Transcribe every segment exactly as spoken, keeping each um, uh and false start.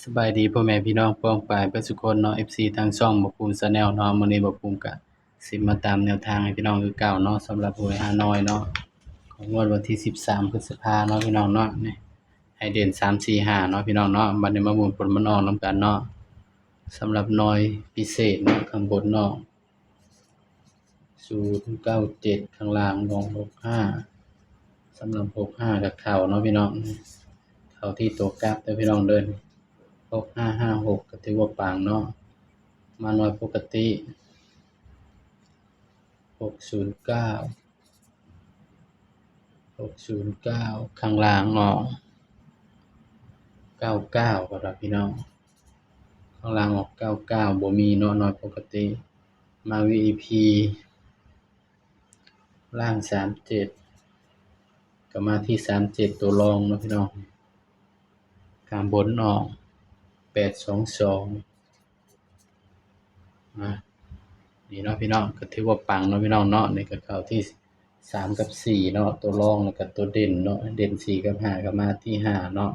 สบายดีพ่อแม่พี่น้องป้องปายเบิดสุคนเนาะ เอฟซี ทางช่องบ่าวภูมิ Channel เนาะ มื้อนี้บ่าวภูมิก็สิมาตามแนวทางให้พี่น้องคือเก่าเนาะ สำหรับหวยฮานอยเนาะ ของงวดวันที่สิบสามพฤษภาเนาะพี่น้องเนาะ นี่ให้เด่นสาม สี่ ห้าเนาะพี่น้องเนาะ บัดนี้มาหมุนผลมันออกนำกันเนาะ สำหรับหน่วยพิเศษเนาะ ข้างบนเนาะ ศูนย์เก้าเจ็ด ข้างล่างออก หกห้า สำหรับ หกห้า ก็เข้าเนาะพี่น้อง เข้าที่ตัวกลับเด้อพี่น้องเด้อ หกห้าห้าหก ก็ถือว่าปังเนาะ มาหน่วยปกติ หกศูนย์เก้า หกศูนย์เก้า ข้างล่างออก เก้าเก้า ก็ได้พี่น้อง ข้างล่างออก เก้าเก้า บ่มีเนาะ หน่วยปกติ มา วี อี พี ล่าง สามเจ็ด ก็มาที่ สามเจ็ด ตัวรองเนาะพี่น้อง ข้างบนออก แปดสองสอง อ่ะ นี่เนาะพี่น้อง ก็ถือว่าปังเนาะพี่น้องเนาะ นี่ก็เข้าที่ สาม กับ สี่ เนาะ ตัวรองแล้วก็ตัวเด่นเนาะ เด่น สี่ กับ ห้า ก็มาที่ ห้า เนาะ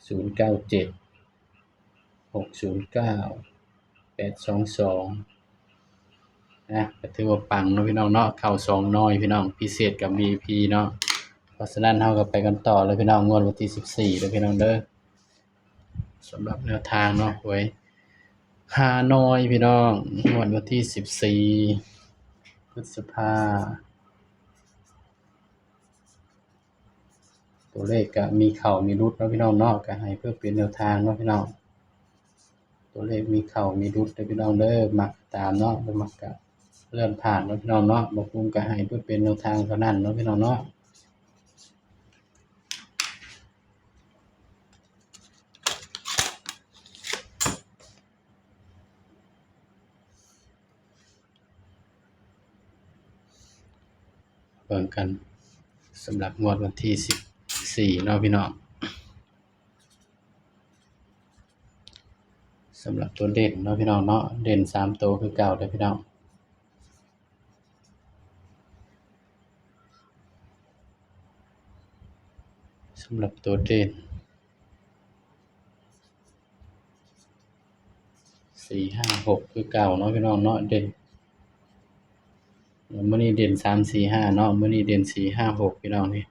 ศูนย์เก้าเจ็ด หกศูนย์เก้า แปดสองสอง นะ ก็ถือว่าปังเนาะพี่น้องเนาะ เข้าสองหน่วยพี่น้อง พิเศษกับ วี อี พี เนาะ เพราะฉะนั้นเราก็ไปกันต่อเลยพี่น้อง งวดวันที่สิบสี่เลยพี่น้องเด้อ สำหรับแนวทางเนาะ หวยฮานอยพี่น้อง งวดวันที่สิบสี่พฤษภา ตัวเลขก็มีเข้ามีหลุดเนาะพี่น้องเนาะ ก็ให้เพื่อเป็นแนวทางเนาะพี่น้อง ตัวเลขมีเข้ามีหลุดเด้อพี่น้องเด้อ มักตามเนาะ บ่มักก็เลื่อนผ่านเนาะพี่น้องเนาะ บ่าวภูมิก็ให้เพื่อเป็นแนวทางเท่านั้นเนาะพี่น้องเนาะ เบิ่งกัน สำหรับงวดวันที่สิบสี่เนาะพี่น้อง สำหรับตัวเด่นเนาะพี่น้องเนาะ เด่นสามตัวคือเก่าเลยพี่น้อง สำหรับตัวเด่น สี่ห้าหก คือเก่าเนาะพี่น้องเนาะ เด่น มื้อนี้เด่นสาม สี่ ห้า เนาะ มื้อนี้เด่น สี่ ห้า หก พี่น้องนี่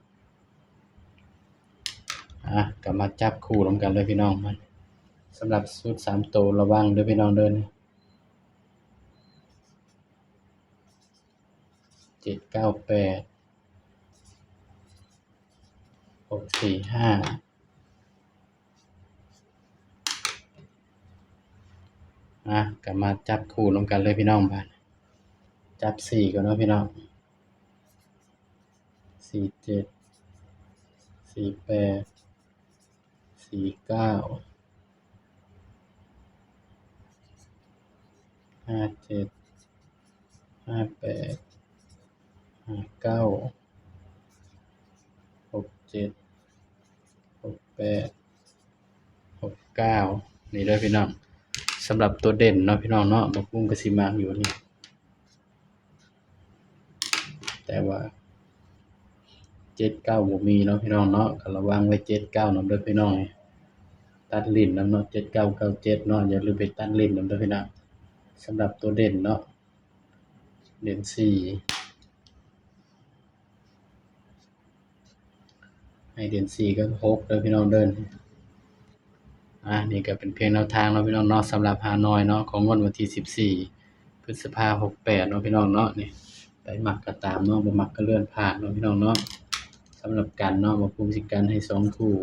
อ่ะ ก็มาจับคู่นำกันเลยพี่น้อง มา สำหรับชุดสามตัวระวังเด้อพี่น้องเด้อ เจ็ดเก้าแปด หกสี่ห้า อ่ะ ก็มาจับคู่นำกันเลยพี่น้อง บาดจับสี่ก่อนเนาะพี่น้อง สี่เจ็ด สี่แปด สี่เก้า ห้าเจ็ด ห้าแปด ห้าเก้า หกเจ็ด หกแปด หกเก้า นี่เด้อพี่น้อง สำหรับตัวเด่นเนาะพี่น้องเนาะ บ่าวภูมิก็สิมักอยู่นี่ แต่ว่า เจ็ดเก้า บ่มีเนาะพี่น้องเนาะ ก็ระวังไว้ เจ็ดเก้า นำเด้อพี่น้อง ตัดเล่นนำเนาะ เจ็ดเก้า เก้าเจ็ด เนาะ อย่าลืมไปตัดเล่นนำเด้อพี่น้อง สำหรับตัวเด่นเนาะ เด่นสี่ ให้เด่นสี่กับหกเด้อพี่น้องเด้อ อ่ะ นี่ก็เป็นเพียงแนวทางเนาะพี่น้องเนาะ สำหรับฮานอยเนาะ ของงวดวันที่สิบสี่พฤษภา หกแปด เนาะพี่น้องเนาะ นี่ ไปมักก็ตามเนาะ บ่มักก็เลื่อนผ่านเนาะพี่น้องเนาะ สำหรับกันเนาะ บ่าวภูมิสิกันให้สองคู่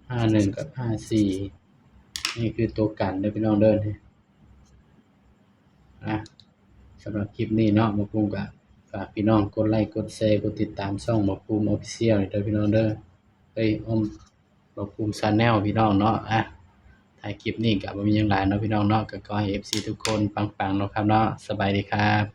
ห้าหนึ่ง กับ ห้าสี่ นี่คือตัวกันเด้อพี่น้องเด้อ อ่ะ สำหรับคลิปนี้เนาะ บ่าวภูมิก็ฝากพี่น้องกดไลค์ กดแชร์ กดติดตามช่องบ่าวภูมิ Official เด้อพี่น้องเด้อ เอ้ย อ้อม บ่าวภูมิ Channel พี่น้องเนาะ อ่ะ ท้ายคลิปนี้ก็บ่มีหยังหลายเนาะพี่น้องเนาะ ก็ขอให้ เอฟซี ทุกคนปังๆ เนาะครับเนาะ สบายดีครับ